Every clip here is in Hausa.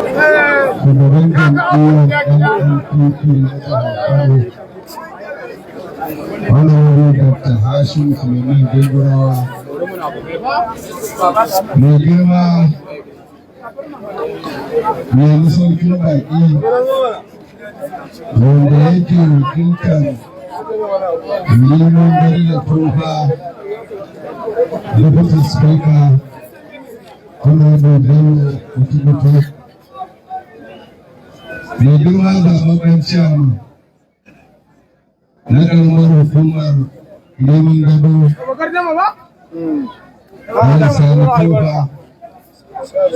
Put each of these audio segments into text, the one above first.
Shugaban jam'iyyar NNPP na jihar Kano, Honorable Dr. Hashim Suleiman Dogarawa, mai girma mai masaukin baƙi wanda yake wakiltar Rimin Gado da Tofa, Deputy Speaker, Honorable Bello Kutubutu, mai girma zaɓaɓɓen ciyaman na ƙaramar hukumar Rimin Gado, Malam Sani Tofa,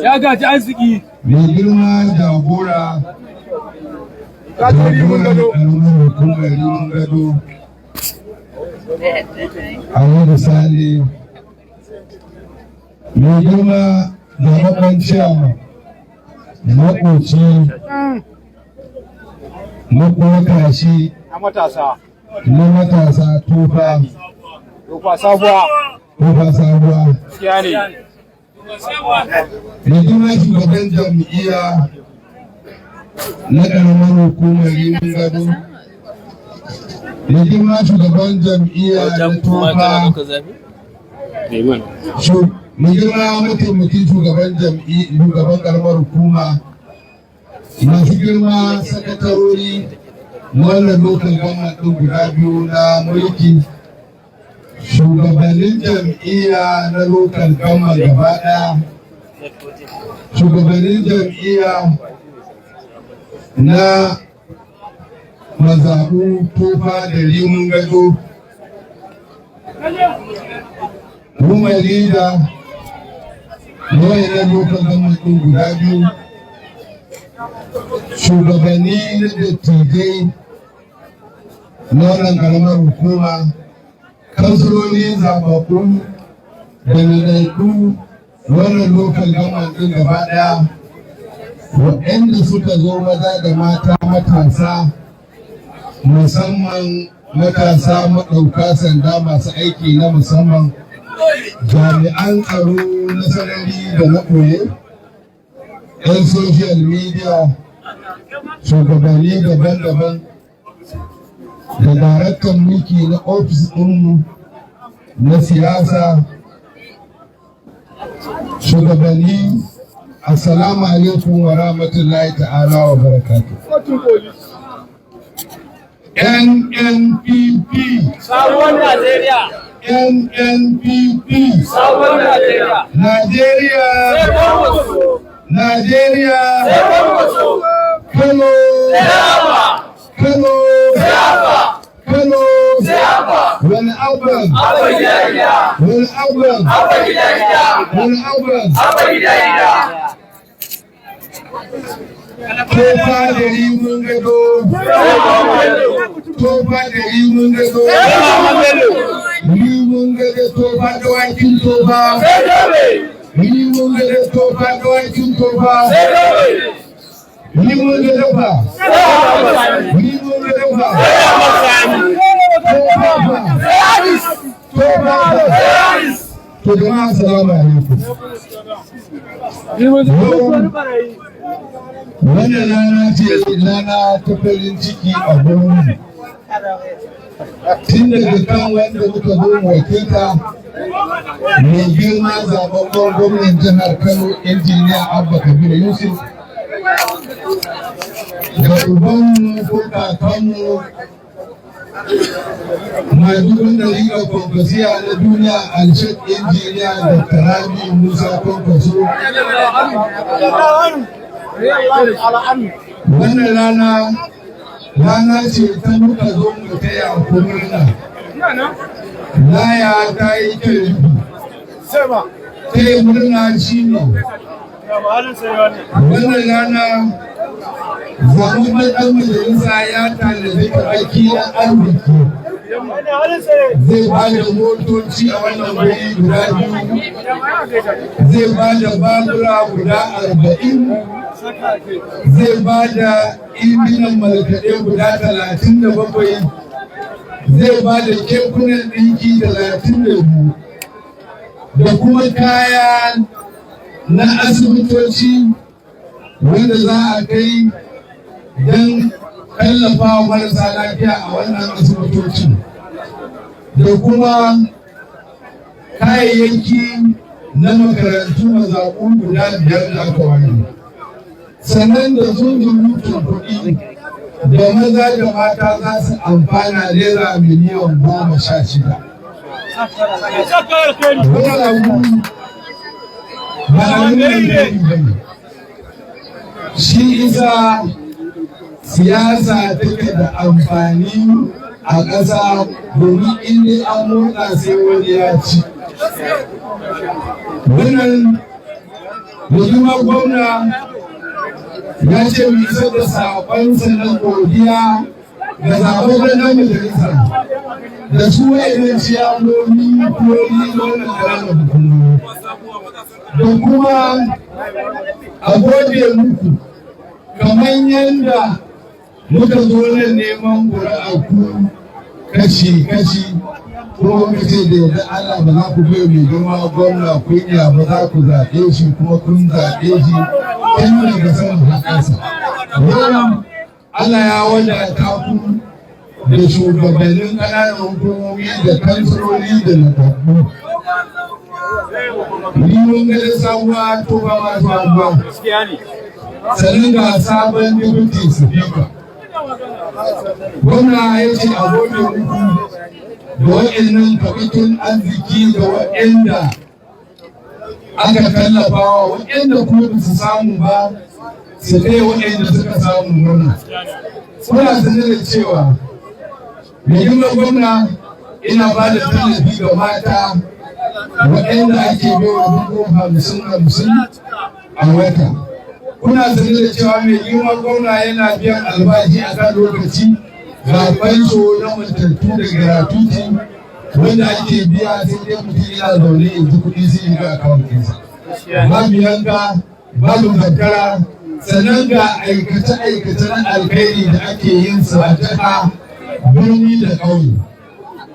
Ya gaji arziki. mai girma jagora, jagoran ƙaramar hukumar Rimin Gado, Alhaji Sale, mai girma zaɓaɓɓen ciyaman, maƙoci, maƙokashi Na matasa. na matasa Tofa, Tofa sabuwa. Tofa sabuwa. Gaskiya ne. Mai girma shugaban jam'iyya na ƙaramar hukumar Rimin Gado, mai girma shugaban jam'iyya na Tofa, mai girma mataimakin shugaban jam'iyya, shugaban ƙaramar hukuma, masu girma sakatarori na wannan local government ɗin guda biyu na mulki, shugabannin jam'iyya na local government gaba ɗaya, shugabannin jam'iyya na mazaɓu Tofa da Rimin Gado, women leader na wayannan local government ɗin guda biyu, shugabanni na dattijai na wannan karamar hukuma, kansiloli zababbu da naɗaɗɗu wannan local government ɗin gaba ɗaya, waɗanda suka zo, maza da mata, matasa, musamman matasa maɗauka sanda masu aiki na musamman, jami'an tsaro na sarari da na ɓoye, 'yan social media, shugabanni daban-daban, da daraktan mulki na ofis ɗinmu na siyasa, shugabanni, assalamu alaikum wa rahmatullahi ta'ala wa barakatuh. NNPP! Sabuwar Najeriya. NNPP! Sabuwar Najeriya. Najeriya! Sai Kwankwaso. Najeriya! Sai Kwankwaso. Kano! Sai Abba. Kano! Sai Abba. Kano! Sai Abba. Wani abban? Abba gida gida. Wani abban? Abba gida gida. Wani abban? Abba gida gida. Tofa da Rimin Gado! Sai Kwankwaso. Tofa da Rimin Gado! Sai Bello. Rimin Gado, Tofa, Dawakin Tofa! Sai Yobe. Rimin Gado, Tofa, Dawakin Tofa! Sai Yobe. Rimin Gado fa! Sai Abba Sani. Rimin Gado fa! Sai Abba Sani. Tofa fa! Sai Hadis. Tofa fa! Sai Hadis. To jama'a, assalamu alaikum. Yau wannan rana ce rana ta farin ciki a gurin, tun daga kan wanda muka zo mu wakilta, mai girma zababben gwamnan jihar Kano, Injiniya Abba Kabir Yusuf, da ubanmu ko kakanmu, madugun ɗariƙar Kwankwasiya na duniya, Alshek Injiniya Dr. Rabiu Musa Kwankwaso. Wannan rana rana ce ta muka zo mu taya ku murna. Laya ta yi kyau rufi. Taya murna shi ne wannan rana zaɓaɓɓen ɗan majalisa ya tanadi kaɓaki na arziki. Zai ba da motoci a wannan wuri guda biyu, zai ba da babura guda 40, zai ba da injinan malkaɗe guda 37, zai ba da kekunan ɗinki 32, da kuma kaya na asibitoci. Wanda za a kai don tallafa wa marasa lafiya a wannan asibitocin, da kuma kayayyaki na makarantu mazaɓu guda biyar da aka ware, sannan da zunzurutun kuɗi da maza da mata za su amfana, ₦16 miliyan. Wannan abu ba abin da ba ne. Shi isa siyasa take da amfani a ƙasa, domin in an motsa sai wani ya ci. Wannan da gwamna ya ce mu isar da saƙonsa na godiya ga zaɓaɓɓen ɗan majalisa da su wa'annan ciyamomi koli wannan ƙananan hukumomi, da kuma a gode muku kamar yadda muka zo nan neman ƙuri'a ku kashi-kashi, kuma muka ce da yadda Allah ba za ku bai mai girma gwamna kunya ba, za ku zaɓe shi, kuma kun zaɓe shi tun daga sama har ƙasa. Yau Allah ya wadata ku da shugabannin ƙananan hukumomi da kansiloli da naɗaɗɗu. Ni mun ga sabuwa to ba ma sabuwa. Sannan ga sabon deputy speaker. Gwamna ya ce a gode muku da waɗannan kaɓakin arziki da waɗanda aka tallafawa, waɗanda kuma ba su samu ba su kai waɗanda suka samu murna. Kuna sanar da cewa mai girma gwamna ina ba da tallafi ga mata waɗanda ake baiwa 50,000 50 a wata. Kuna sanar da cewa mai girma gwamna yana biyan albashi a kan lokaci, ga fansho na matattu da gratuity wanda ake biya, sai dai mutum yana zaune ya ji kuɗi sai ya ga account ɗinsa. Babu yanka, babu zakara, sannan ga aikace-aikace na alkhairi da ake yin sa a jiha, birni da ƙauye.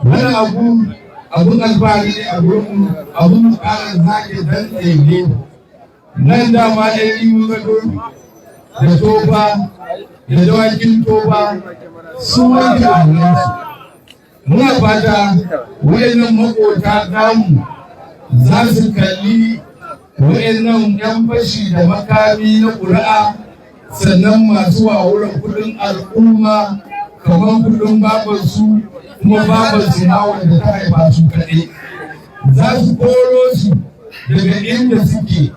Wani abu abun alfahari ne a gurinmu, abun ƙara zage dantse ne. Nan dama ɗan Rimin Gado da Tofa da Dawakin Tofa sun wanke hannunsu. Muna fata wayannan maƙota namu za su kalli wayannan 'yan fashi da makami na ƙuri'a, sannan masu wawuran kuɗin al'umma kamar kuɗin babansu, kuma babansu ma wanda ta haifa su kaɗai. Za su koro su daga inda suke,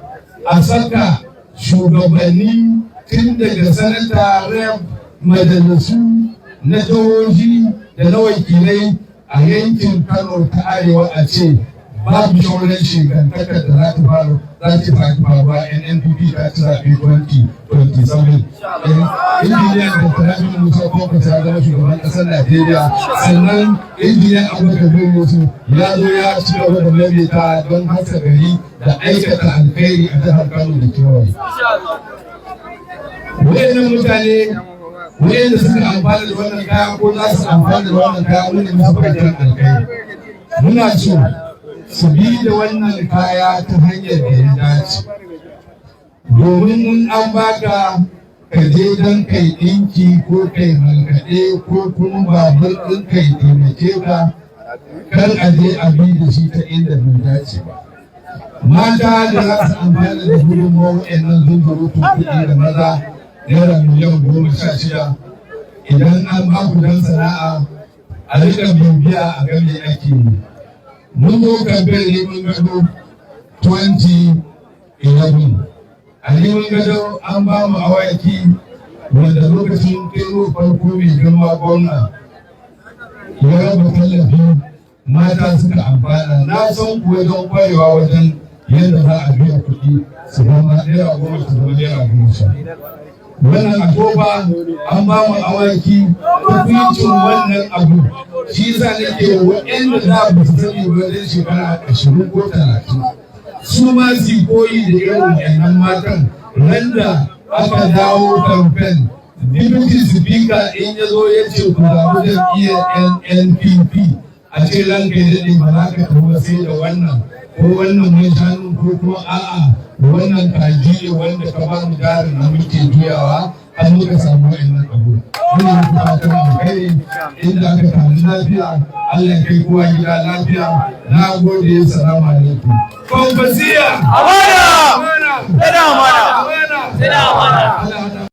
a saka shugabanni tun daga sanata, rep, majalisu na jihohi da na wakilai a yankin Kano ta Arewa, a ce babu shauran shegantakar da za ta faru za ta faruwa. NNPP ta ci zaɓe 2027, Injiniyan Dr. Rabiu Musa Kwankwaso ya zama shugaban ƙasar Najeriya, sannan Injiniyan Abba Kabir Yusuf ya zo ya ci gaba da maimaita don hasa gari da aikata alkhairi a jihar Kano da kewaye. Wayannan mutane wayanda suka amfana da wannan kaya ko za su amfana da wannan kaya, wani musu fatan alkhairi. Muna so su bi da wannan kaya ta hanyar da ya dace, domin in an baka ka je don kai ɗinki ko kai markaɗe ko kuma babur ɗin kai taimake ka, kar a je a bi da shi ta inda bai dace ba. Mata da za su amfana da gudunmawar wa'annan zunzurutun kuɗi da maza, ₦16 miliyan, idan an ba ku don sana'a, a riƙa bibiya a ga me ake yi. Mun zo kamfen Rimin Gado 2011. A Rimin Gado an ba mu awaki, wanda lokacin tero farko mai girma gwamna ya raba tallafi, mata suka amfana. Na san kuwa don kwarewa wajen yadda za a biya kuɗi su zama ₦10 su zama ₦10. Wannan a Tofa an ba mu awaki, tukwicin wannan abu. Shi yasa nake waɗanda za ba su sani ba wajen shekara 20 ko 30, su ma su koyi da irin waɗannan matan. Nan da aka dawo kamfen, deputy speaker in ya zo ya ce ku zaɓi jam'iyyar NNPP, a ce ranka ya daɗe, ba za ka tafi sai da wannan. Ko wannan mai shanu, ko kuma a'a, wannan kaji ne wanda ka ba mu jarin da muke juyawa har muka samu wa'annan abu. Muna muku fatan alkhairi. Inda aka taru lafiya, Allah ya kai kowa gida lafiya. Na gode, salamu alaikum. Kwankwasiya! Amana! Amana! Sai da amana! Amana! Sai da amana! Allah.